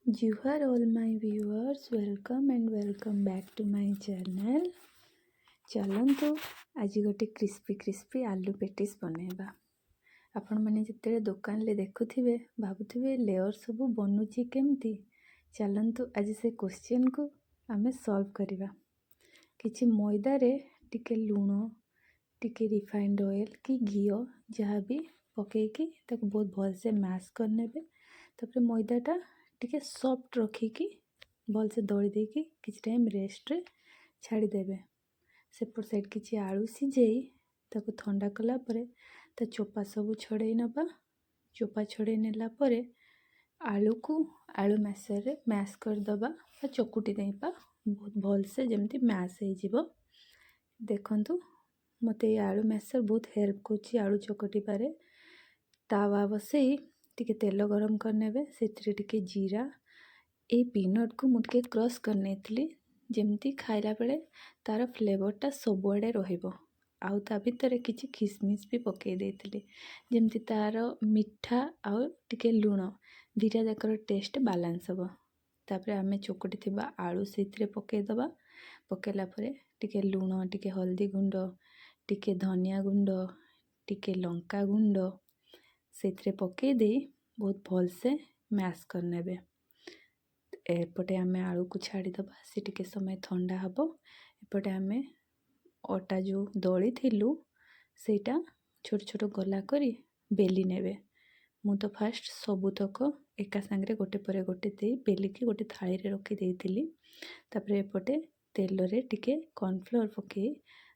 ଜୁହାର all my viewers, welcome and welcome back to my channel. ଚାଲନ୍ତୁ, ଆଜି ଗୋଟେ କ୍ରିସ୍ପି କ୍ରିସ୍ପି ଆଲୁ ପେଟିସ୍ ବନେଇବା। ଆପଣମାନେ ଯେତେବେଳେ ଦୋକାନରେ ଦେଖୁଥିବେ, ଭାବୁଥିବେ ଲେୟର୍ ସବୁ ବନୁଛି କେମିତି। ଚାଲନ୍ତୁ, ଆଜି ସେ କୋଶ୍ଚିନ୍କୁ ଆମେ ସଲ୍ଭ କରିବା। କିଛି ମଇଦାରେ ଟିକେ ଲୁଣ, ଟିକେ ରିଫାଇଣ୍ଡ ଅଏଲ୍ କି ଘିଅ ଯାହା ବି ପକେଇକି ତାକୁ ବହୁତ ଭଲସେ ମ୍ୟାସ୍ କରିନେବେ। ତାପରେ ମଇଦାଟା ଟିକେ ସଫ୍ଟ ରଖିକି ଭଲସେ ଦଳି ଦେଇକି କିଛି ଟାଇମ୍ ରେଷ୍ଟରେ ଛାଡ଼ିଦେବେ। ସେପଟ ସାଇଡ଼୍ କିଛି ଆଳୁ ସିଝେଇ ତାକୁ ଥଣ୍ଡା କଲା ପରେ ତା ଚୋପା ସବୁ ଛଡ଼େଇ ନେବା। ଚୋପା ଛଡ଼େଇ ନେଲା ପରେ ଆଳୁକୁ ଆଳୁ ମ୍ୟାସରରେ ମ୍ୟାସ୍ କରିଦେବା ବା ଚକୁଟି ଦେବା ବହୁତ ଭଲସେ, ଯେମିତି ମ୍ୟାସ୍ ହେଇଯିବ। ଦେଖନ୍ତୁ, ମୋତେ ଏଇ ଆଳୁ ମ୍ୟାସର ବହୁତ ହେଲ୍ପ କରୁଛି ଆଳୁ ଚକଟିବାରେ। ତାୱା ବସେଇ ଟିକେ ତେଲ ଗରମ କରିନେବେ। ସେଥିରେ ଟିକେ ଜିରା, ଏଇ ପିନଟ୍କୁ ମୁଁ ଟିକେ କ୍ରସ୍ କରିନେଇଥିଲି, ଯେମିତି ଖାଇଲା ବେଳେ ତା'ର ଫ୍ଲେଭରଟା ସବୁଆଡ଼େ ରହିବ। ଆଉ ତା ଭିତରେ କିଛି ଖିସମିସ୍ ବି ପକାଇ ଦେଇଥିଲି, ଯେମିତି ତା'ର ମିଠା ଆଉ ଟିକେ ଲୁଣ ଦୁଇଟା ଯାକର ଟେଷ୍ଟ ବାଲାନ୍ସ ହେବ। ତାପରେ ଆମେ ଚକଟି ଥିବା ଆଳୁ ସେଇଥିରେ ପକାଇଦେବା। ପକାଇଲା ପରେ ଟିକେ ଲୁଣ, ଟିକେ ହଳଦୀ ଗୁଣ୍ଡ, ଟିକେ ଧନିଆ ଗୁଣ୍ଡ, ଟିକେ ଲଙ୍କା ଗୁଣ୍ଡ ସେଇଥିରେ ପକାଇ ଦେଇ ବହୁତ ଭଲସେ ମ୍ୟାସ୍ କରିନେବେ। ଏପଟେ ଆମେ ଆଳୁକୁ ଛାଡ଼ିଦେବା, ସେ ଟିକେ ସମୟ ଥଣ୍ଡା ହେବ। ଏପଟେ ଆମେ ଅଟା ଯେଉଁ ଦଳିଥିଲୁ, ସେଇଟା ଛୋଟ ଛୋଟ ଗୋଲା କରି ବେଲି ନେବେ। ମୁଁ ତ ଫାଷ୍ଟ ସବୁତକ ଏକା ସାଙ୍ଗରେ ଗୋଟେ ପରେ ଗୋଟେ ଦେଇ ବେଲିକି ଗୋଟେ ଥାଳିରେ ରଖିଦେଇଥିଲି। ତାପରେ ଏପଟେ ତେଲରେ ଟିକେ କର୍ଣ୍ଣଫ୍ଲୋର୍ ପକାଇ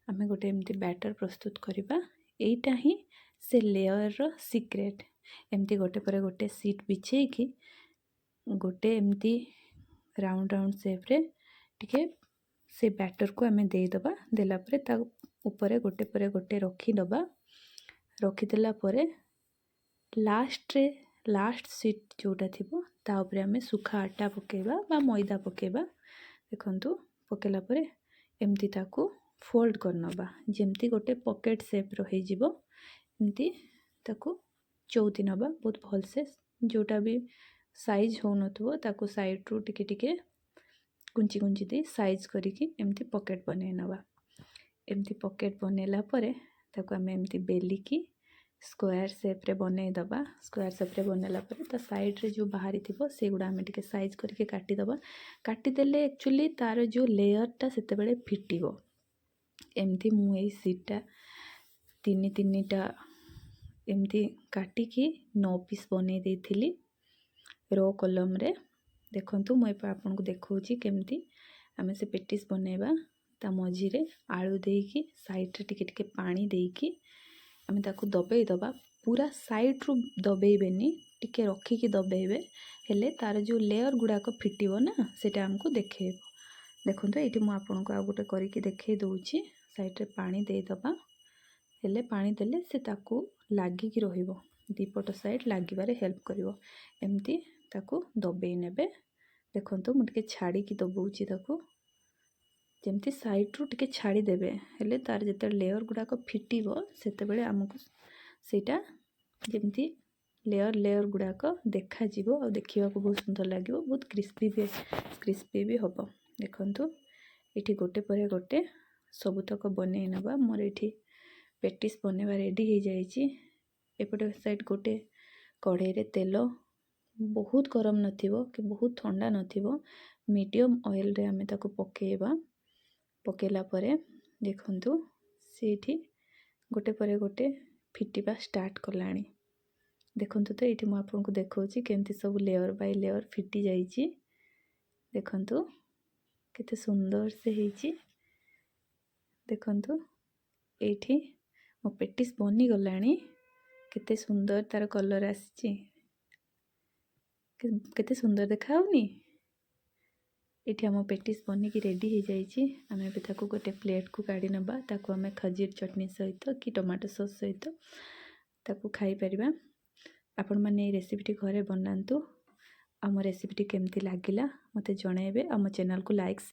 ଆମେ ଗୋଟେ ଏମିତି ବ୍ୟାଟର୍ ପ୍ରସ୍ତୁତ କରିବା। ଏଇଟା ହିଁ ସେ ଲେୟର୍ର ସିକ୍ରେଟ୍। ଏମିତି ଗୋଟେ ପରେ ଗୋଟେ ସିଟ୍ ବିଛେଇକି ଗୋଟେ ଏମିତି ରାଉଣ୍ଡ ରାଉଣ୍ଡ ସେପ୍ରେ ଟିକେ ସେ ବ୍ୟାଟର୍କୁ ଆମେ ଦେଇଦେବା। ଦେଲା ପରେ ତା ଉପରେ ଗୋଟେ ପରେ ଗୋଟେ ରଖିଦେବା। ରଖିଦେଲା ପରେ ଲାଷ୍ଟରେ ଲାଷ୍ଟ ସିଟ୍ ଯେଉଁଟା ଥିବ, ତା ଉପରେ ଆମେ ଶୁଖା ଅଟା ପକାଇବା ବା ମଇଦା ପକାଇବା। ଦେଖନ୍ତୁ, ପକାଇଲା ପରେ ଏମିତି ତାକୁ ଫୋଲ୍ଡ କରିନେବା, ଯେମିତି ଗୋଟେ ପକେଟ୍ ସେପ୍ର ହେଇଯିବ। ଏମିତି ତାକୁ ଚଉତି ନେବା ବହୁତ ଭଲସେ। ଯେଉଁଟା ବି ସାଇଜ୍ ହେଉନଥିବ, ତାକୁ ସାଇଡ଼୍ରୁ ଟିକେ ଟିକେ କୁଞ୍ଚି କୁଞ୍ଚି ଦେଇ ସାଇଜ୍ କରିକି ଏମିତି ପକେଟ୍ ବନେଇ ନେବା। ଏମିତି ପକେଟ୍ ବନେଇଲା ପରେ ତାକୁ ଆମେ ଏମିତି ବେଲିକି ସ୍କୋୟାର ସେପ୍ରେ ବନେଇଦେବା। ସ୍କୋୟାର ସେପ୍ରେ ବନେଇଲା ପରେ ତା ସାଇଡ଼୍ରେ ଯେଉଁ ବାହାରିଥିବ, ସେଗୁଡ଼ା ଆମେ ଟିକେ ସାଇଜ୍ କରିକି କାଟିଦେବା। କାଟିଦେଲେ ଆକ୍ଚୁଆଲି ତା'ର ଯେଉଁ ଲେୟର୍ଟା ସେତେବେଳେ ଫିଟିବ। ଏମିତି ମୁଁ ଏଇ ସିଟ୍ଟା ତିନି ତିନିଟା ଏମିତି କାଟିକି ନଅ ପିସ୍ ବନେଇ ଦେଇଥିଲି ରୋ କଲମରେ। ଦେଖନ୍ତୁ, ମୁଁ ଏବେ ଆପଣଙ୍କୁ ଦେଖାଉଛି କେମିତି ଆମେ ସେ ପେଟିସ୍ ବନେଇବା। ତା ମଝିରେ ଆଳୁ ଦେଇକି ସାଇଡ଼୍ରେ ଟିକେ ଟିକେ ପାଣି ଦେଇକି ଆମେ ତାକୁ ଦବେଇ ଦେବା। ପୁରା ସାଇଡ଼୍ରୁ ଦବେଇବେନି, ଟିକେ ରଖିକି ଦବେଇବେ। ହେଲେ ତା'ର ଯେଉଁ ଲେୟର୍ ଗୁଡ଼ାକ ଫିଟିବ ନା, ସେଇଟା ଆମକୁ ଦେଖେଇବ। ଦେଖନ୍ତୁ, ଏଇଠି ମୁଁ ଆପଣଙ୍କୁ ଆଉ ଗୋଟେ କରିକି ଦେଖେଇ ଦେଉଛି। ସାଇଡ଼୍ରେ ପାଣି ଦେଇଦେବା। ହେଲେ ପାଣି ଦେଲେ ସେ ତାକୁ ଲାଗିକି ରହିବ, ଦୁଇପଟ ସାଇଡ଼୍ ଲାଗିବାରେ ହେଲ୍ପ କରିବ। ଏମିତି ତାକୁ ଦବେଇ ନେବେ। ଦେଖନ୍ତୁ, ମୁଁ ଟିକେ ଛାଡ଼ିକି ଦବଉଛି ତାକୁ। ଯେମିତି ସାଇଡ଼୍ରୁ ଟିକେ ଛାଡ଼ିଦେବେ, ହେଲେ ତା'ର ଯେତେବେଳେ ଲେୟର୍ ଗୁଡ଼ାକ ଫିଟିବ, ସେତେବେଳେ ଆମକୁ ସେଇଟା ଯେମିତି ଲେୟର୍ ଲେୟର୍ ଗୁଡ଼ାକ ଦେଖାଯିବ ଆଉ ଦେଖିବାକୁ ବହୁତ ସୁନ୍ଦର ଲାଗିବ, ବହୁତ କ୍ରିସ୍ପି ବି ହେବ। ଦେଖନ୍ତୁ, ଏଇଠି ଗୋଟେ ପରେ ଗୋଟେ ସବୁତକ ବନେଇ ନେବା। ମୋର ଏଇଠି ପେଟିସ୍ ବନେଇବା ରେଡ଼ି ହେଇଯାଇଛି। ଏପଟେ ସାଇଡ଼୍ ଗୋଟେ କଢ଼େଇରେ ତେଲ ବହୁତ ଗରମ ନଥିବ କି ବହୁତ ଥଣ୍ଡା ନଥିବ, ମିଡ଼ିୟମ୍ ଅଏଲ୍ରେ ଆମେ ତାକୁ ପକାଇବା। ପକାଇଲା ପରେ ଦେଖନ୍ତୁ, ସେଇଠି ଗୋଟେ ପରେ ଗୋଟେ ଫିଟିବା ଷ୍ଟାର୍ଟ କଲାଣି। ଦେଖନ୍ତୁ ତ, ଏଇଠି ମୁଁ ଆପଣଙ୍କୁ ଦେଖାଉଛି କେମିତି ସବୁ ଲେୟର୍ ବାଇ ଲେୟର୍ ଫିଟି ଯାଇଛି। ଦେଖନ୍ତୁ, କେତେ ସୁନ୍ଦର ସେ ହେଇଛି। ଦେଖନ୍ତୁ, ଏଇଠି ମୋ ପେଟିସ୍ ବନିଗଲାଣି। କେତେ ସୁନ୍ଦର ତା'ର କଲର୍ ଆସିଛି, କେତେ ସୁନ୍ଦର ଦେଖାହେଉନି? ଏଇଠି ଆମ ପେଟିସ୍ ବନିକି ରେଡ଼ି ହେଇଯାଇଛି। ଆମେ ଏବେ ତାକୁ ଗୋଟେ ପ୍ଲେଟ୍କୁ କାଢ଼ି ନେବା। ତାକୁ ଆମେ ଖଜିର ଚଟଣି ସହିତ କି ଟମାଟୋ ସସ୍ ସହିତ ତାକୁ ଖାଇପାରିବା। ଆପଣମାନେ ଏଇ ରେସିପିଟି ଘରେ ବନାନ୍ତୁ। ଆମ ରେସିପିଟି କେମିତି ଲାଗିଲା ମୋତେ ଜଣାଇବେ। ଆମ ଚ୍ୟାନେଲକୁ ଲାଇକ୍